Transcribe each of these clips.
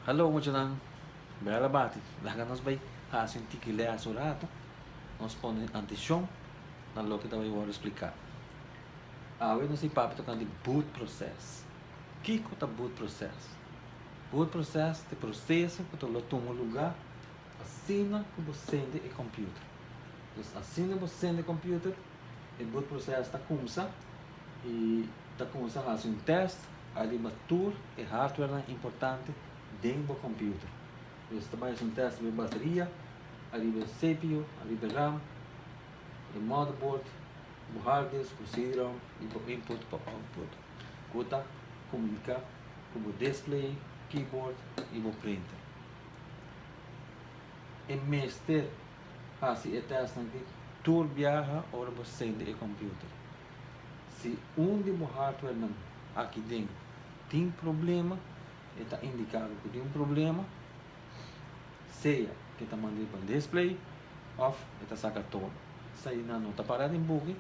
Hallo muchanan, bel a bati, laga nos bai hasi un tiki les un rato, nos pone atencion na loke ta bai wòrdu spliká. Awe nos tin papia tokante boot process. Kiko ta boot process? Boot process ta e proseso ku ta lo tuma lugá asina ku bo sende e computer. Dus asina bo sende e computer, e boot process ta kumsa i ta kumsa hasi un test ariba tur e hardwarenan importante den bo computer. Dus ta bai hasi un test riba e bateria, ariba e CPU, ariba e RAM, e motherboard, bo hard disk, bo CD-ROM i bo input pa output ku ta komuniká ku bo display, keyboard i bo printer. E mester hasi e testnan aki tur biaha ora bo sende e computer. Si un di bo hardwarenan aki den tin problema, e ta indiká bo ku tin un problema, sea ku e ta manda riba display òf e ta saka tono. Eseinan no ta para den buki,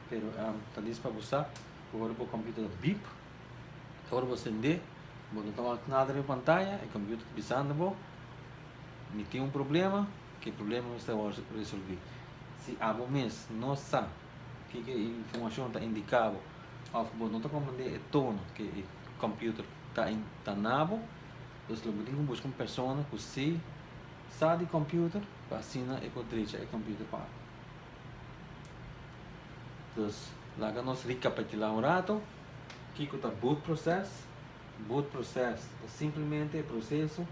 pero ta dis pa bo sa ku ora bo computer ta bip, ora bo sendé, bo no ta wak nada riba pantaya, e computer ta bisando bo, mi tin un problema, ku e problema mester wòrdu resolví. Si abo mes no sa kiko e informashon ta indiká bo òf bo no ta komprendé e tono ku e computer ta ta na bo, dus lo bo tin ku buska un persona ku si sa di computer pa asina e por drecha e computer pa bo. Dus laga nos rekapitulá un rato kiko ta boot process. Boot process ta simplemente e proseso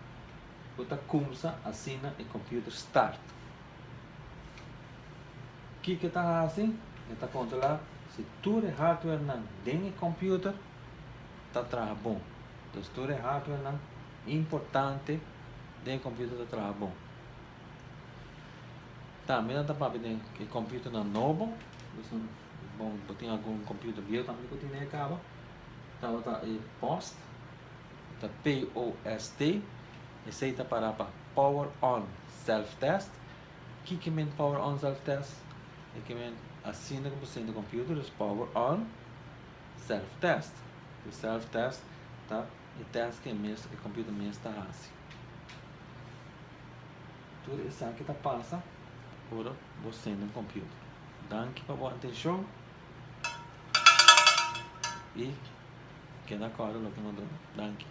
ku ta kumsa asina e computer start. Kiko e ta hasi? E ta kontrolá si tur e hardwarenan den e computer ta traha bon. Dus tur e hardwarenan importante den e computer ta traha bon. Tambe nan ta papia den e computernan nobo, dus bon bo tin algun computer bieu tambe ku tin den e kaba, tabata e post, ta POST, esei ta para pa Power On Self Test. Kiko men Power On Self Test? E ke men asina ku bo sende computer, dus Power On Self Test. E self test ta e test ku e mes e computer mes ta hasi. Tur esaki ta pasa ora bo sende un computer. Danki pa bo atencion y keda acorda loke no duna. Danki.